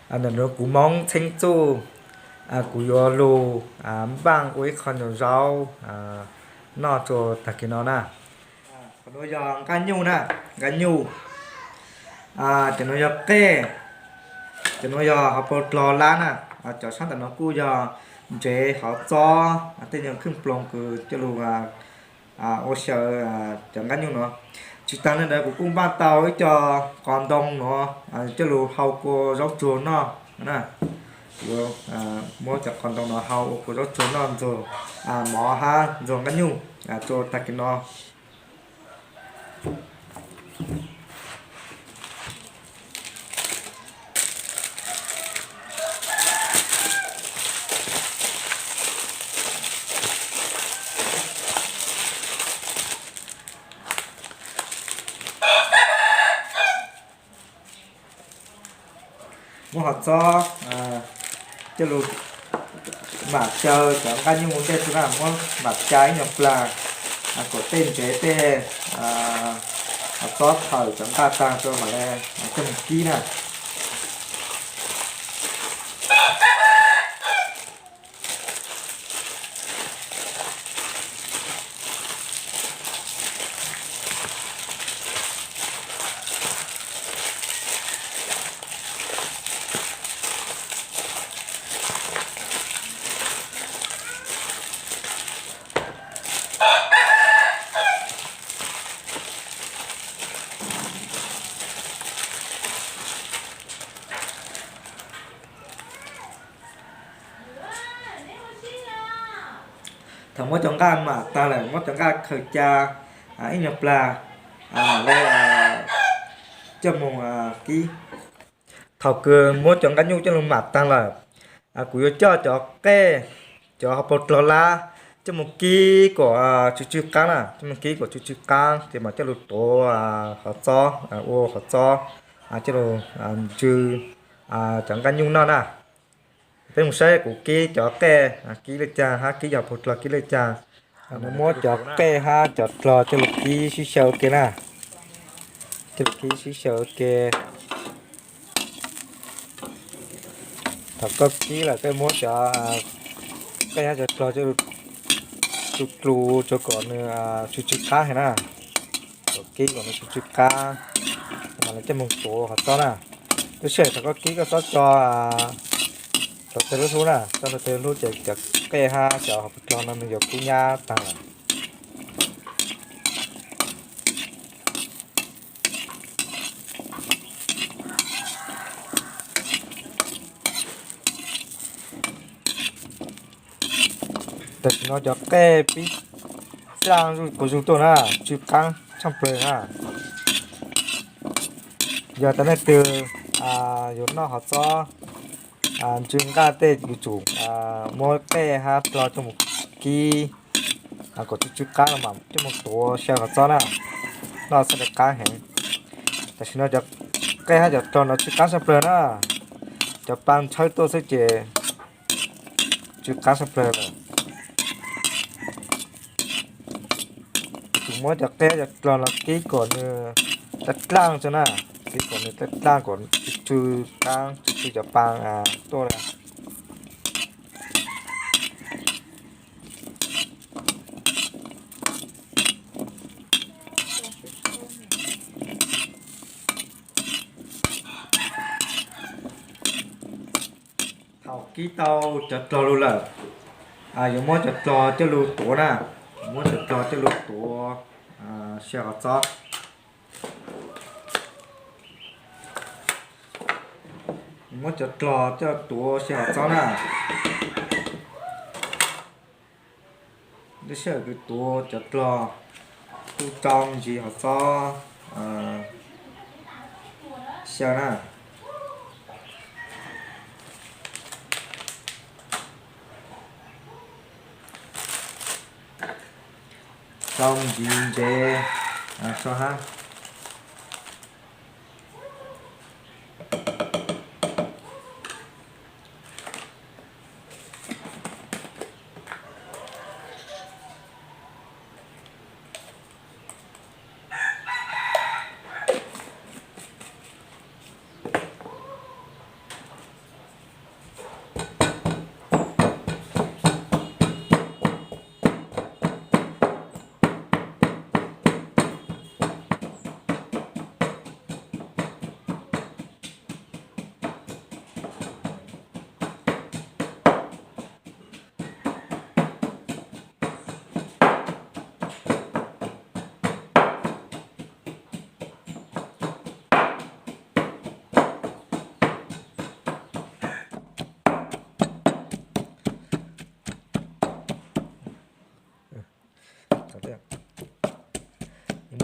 Ntawm nuav kuv Moob Txheeb Txuj, kuv yuav lug npaaj ua ib qho nyuag zaub noj rua taag kis no na. Qhov nuav yog nqaj nyuj na, nqaj nyuj. Cov nuav yog qej, cov nuav yog hauv paug dlog lab na. Cov sab ntawm nuav kuj yog ntsev, hov txob, tej nyuag kheej ploog kws coj lug ua xyaw cov nqaj nyuj nuav. Tsis taag le ntawd kuv kuj npaaj tau ib co qos ntoo nuav coj lug hau kua zaub tsuag noj na. Yuav muab cov qos ntoo nuav hau ua kua zaub tsuag noj ntxuag mov hab ntxuag nqaj nyuj rua taag kis no. Muab hov txob coj lug mam xyaw cov nqaj nyuj ua ntej rua na, muab mam ca ib nyuag plag kom tej ntsev tej hov txob thawm cov nqaj taag rua mam le coj moog kib na. Thaum muab cov nqaj mam taag lawm, muab cov nqaj khaws ca ib nyuag plag mam le coj moog kib. Thaum kws muab cov nqaj nyuj coj lug mam taag lawm, kuv yuav coj cov qej, cov hauv paug dlog lab coj moog kib kom tsw tsw qaab na, coj moog kib kom tsw tsw qaab ces mam coj lug tuav hov txob, ua hov txob coj lug ntsw cov nqaj nyuj noj na. Peb moog saib kuv kib cov qej kib le caag hab kib cov hauv paug dlog kib le caag. Muab cov qej hab cov dlog coj lug kib sib xyaw ua ke na. Coj lug kib sib xyaw ua ke. Thaum koj kib lawm koj muab cov qej hab cov dlog coj lug tsu dlua rua kom nws tsw tsw qaab heev na. Kom kib kom nws tsw tsw qaab, mam le coj moog tuav hov txob na. Tab sis thaum koj kib koj txhob tso hlua teg lub hlub na, tso hlua teg lub hlub ces cov qej hab cov hauv paug dlog no nws yuav kub nyab taag lawm. Tam sim no cov qej pib dlaaj zuj quas zug tuaj na, tsw qaab tshaaj plawg na. Yog tas leej twg yuav noj hov txob ntsw nqaj tej yuav tsum muab qej hab dlog coj mus kib kom tsw tsw qaab los mam coj mus tuav xyaw hov txob na, noj txhaj le qaab heev. Tam sim no cov qej hab cov dlog no tsw qaab tshaaj plawg na, cov paa ntshawb tuaj xwb ces tsw qaab tshaaj plawg lawm. Kuv muab cov qej cov dlog no kib kom nws dlaaj dlaaj tso na, kib kom nws dlaaj dlaaj kom tsw tsw qaab tsw tsw cov paa tuaj na. Thaum kib tau cov dlog lug lawm, yuav muab cov dlog coj lug tuav na, muab cov dlog coj lug tuav xyaw hov txob. Muab cov dlog coj tuav xyaw hov txob na. Lub sij hawm kws tuav cov dlog kuj rau ntsis hov txob xyaw na. Rau ntsis ntsev so hab.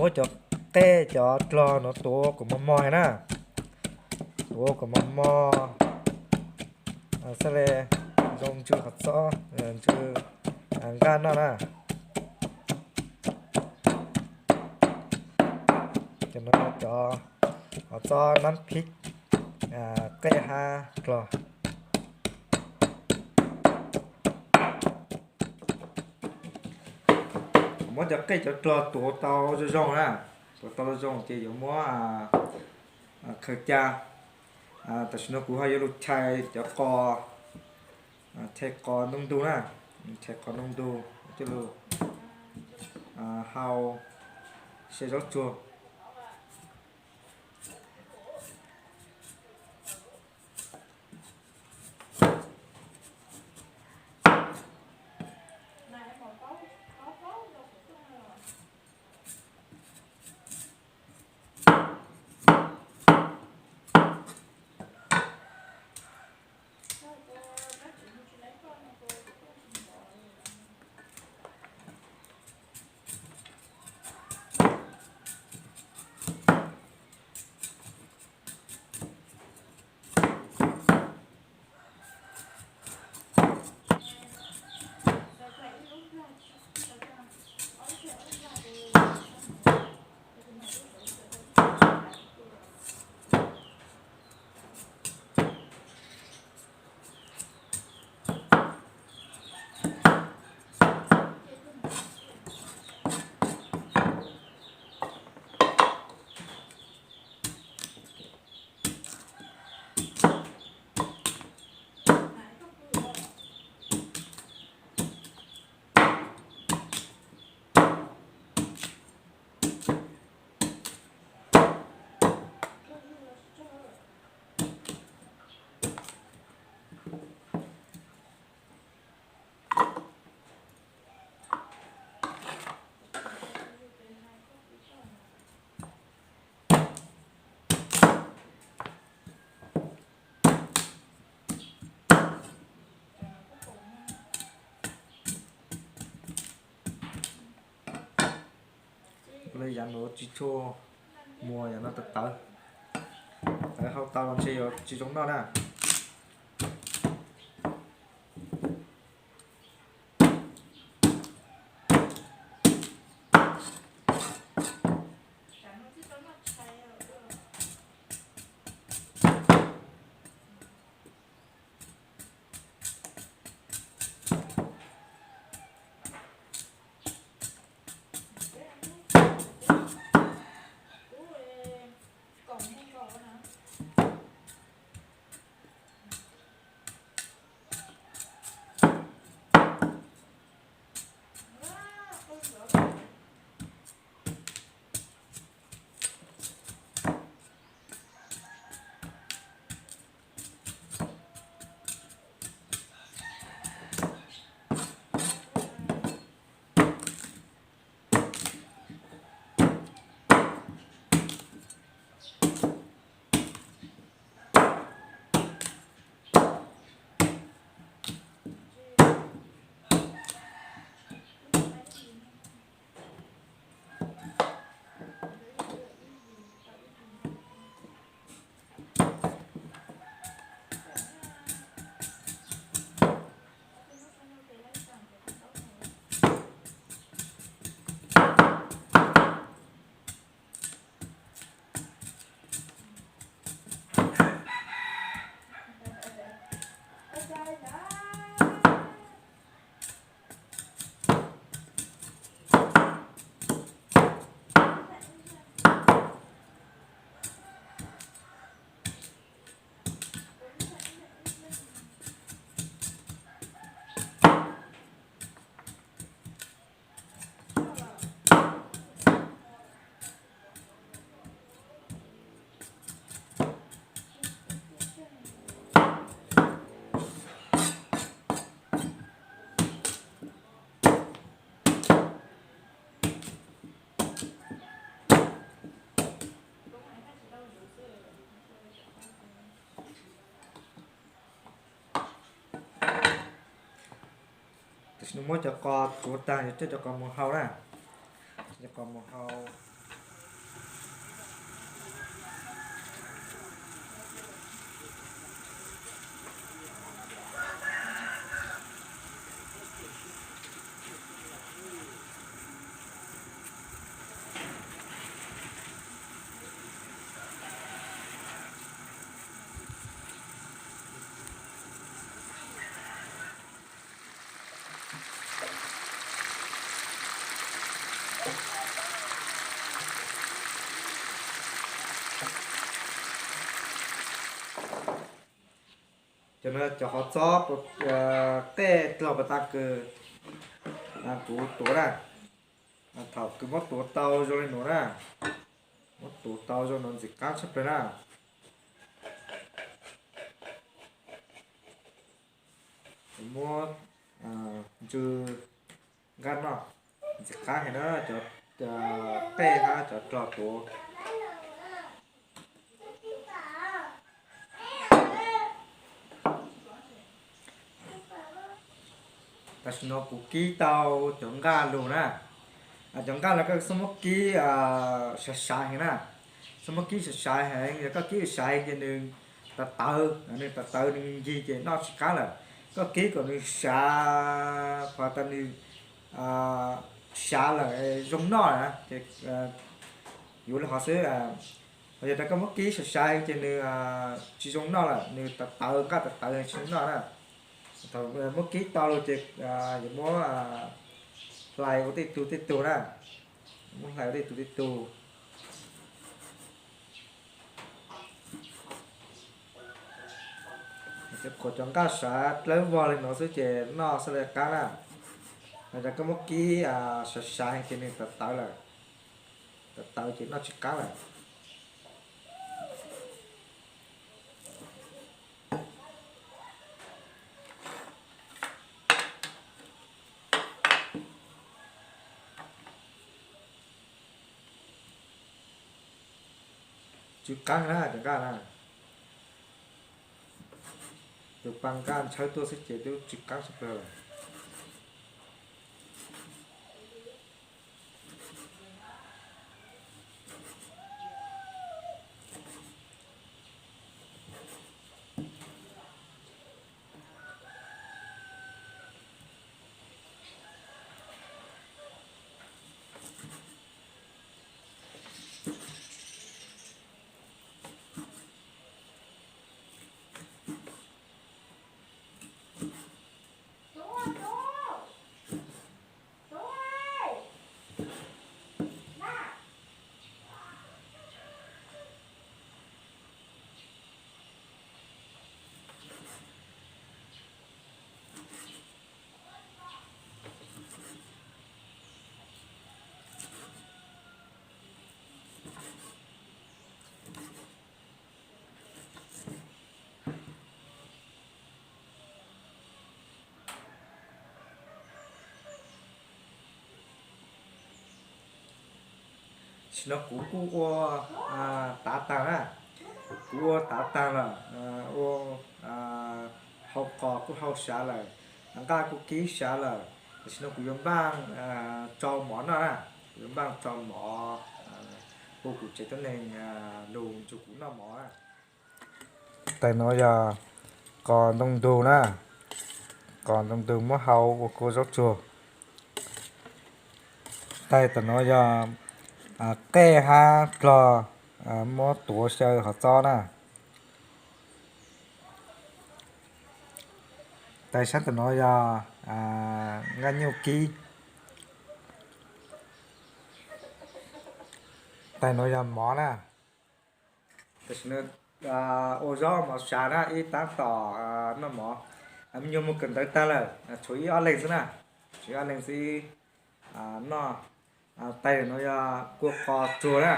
Muab cov qej cov dlog no tuav kom mos mos na, tuav kom mos mos, xab le zoo ntsw qhov txob, ntsw nqaj noj na. Cov no cov qhov txob nab phib qej hab dlog. Muab cov qej cov dlog tuav tau zoo zoo na, tuav tau zoo zoo ces yuav muab khaws ca. Tam sim no kuv ho yuav lug chais cov qos, chais qos ntoo ntug na, chais qos ntoo ntug coj lug hau, xyaw zaub tsuag. Lawv yav nuav tsis tshua muag, yam no tawv tawv, tawv hau tau los ntshe yuav tsis zoo noj na. Tam sim no muab cov qos tsuav tag, yuav coj cov qos mus hau na. Cov qos mus hau. Cov no cov qhov txob qej dlog pas tas kws kuv tuav na. Thaum kws muab tuav tau zoo li nuav na, muab tuav tau zoo nuav ntxim qab tshaj plawg na. Muab ntsw nqaj noj, ntxim qab heev na, cov qej hab cov dlog tuav. Tam sim no kuv kib tau cov nqaj lug na. Cov nqaj no koj xub muab kib sawv sawv heev na, xub muab kib sawv sawv heev, yog koj kib sawv sawv heev ces nws tawv tawv, nws tawv tawv nws ncig ces noj tsis qab lawm. Koj kib kom nws sawv, qhov tas nws sawv lawm zoo noj na ces yuav li hov xwb. Yog tas koj muab kib sawv sawv ces nws tsis zoo noj lawm, nws tawv tawv, nqaj tawv tawv tsis zoo noj na. Thaum muab kib tau lug ces yuav muab hlais ua tej tug tej tug na, muab hlais ua tej tug tej tug. Qhuas cov nqaj sawv dlawb vog li no xwb ces noj xwb li qab na. Yog tas koj muab kib sawv sawv heev ces nws tawv tawv lawm, tawv tawv ces noj tsis qab lawm. Tsw qaab na cov nqaj na, tus pa nqaj ntshawb tuaj xwb ces twb tsw qaab tshaj plawg lawm. Tam sim no kuv kuj ua tav taag na, kuv ua tav taag lawm, ua hau qos kuj hau sav lawm, nqaj kuj kib sav lawm. Tam sim no kuv yuav npaaj tsau mov noj na, kuv yuav npaaj tsau mov hu kuv tsev tuab neeg lug nrug kuv noj mov na. Tais nuav yog qos ntoo ntug na, qos ntoo ntug muab hau ua kua zaub tsuag. Tais tam nuav yog qej hab dlog muab tuav xyaw hov txob na. Tais sab tam nuav yog nqaj nyuj kib. Tais nuav yog mov na. Tam sim no ua zaub mov sav na, ib tab tom noj mov. Me nyuam mus kawm ntawv tag lawm, tshuav ib ob leeg xwb na, tshuav ib ob leeg xwb noj. Tais nuav yog kua qos tsuag na,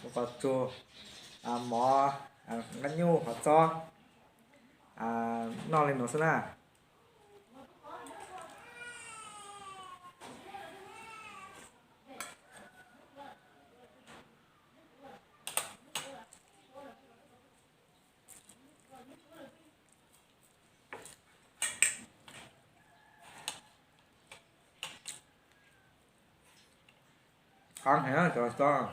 kua qos tsuag, mov, nqaj nyuj hov txob, noj li nuav xwb na. Qab heev cov txob.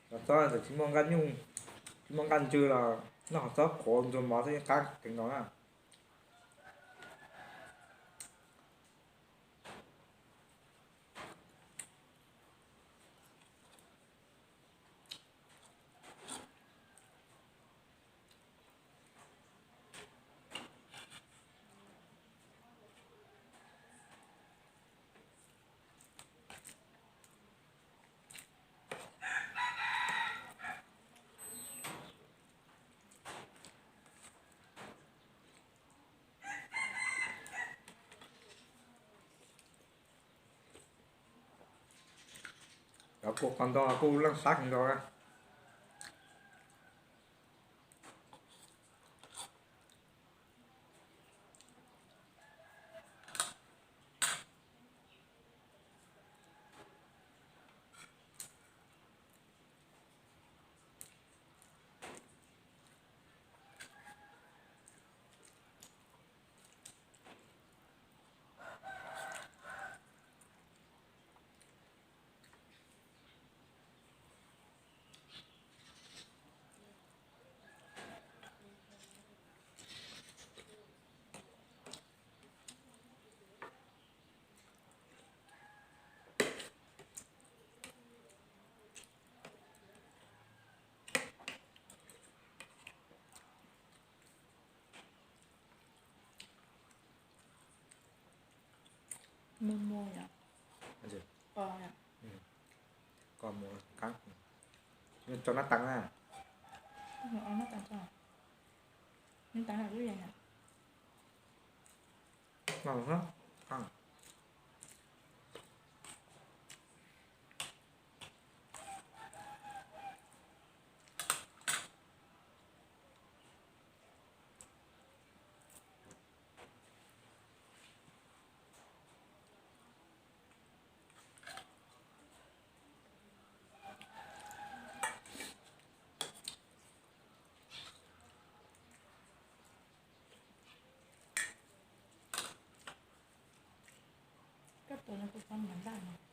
Cov txob tsis muaj nqaj nyuj, tsis muaj nqaj ntsw los noj hov txob qhuav ntxuag mov xwb qab kawg nkaus na. Ua qos ntau kuj leej sab kawg nkaus na. Muag muag yom. Qos yom. Qos muag qab. Tso nab tas na. Nab tas tso. Nab tas lub yees yom. Koj tus no kuv txhob mov ntaj no.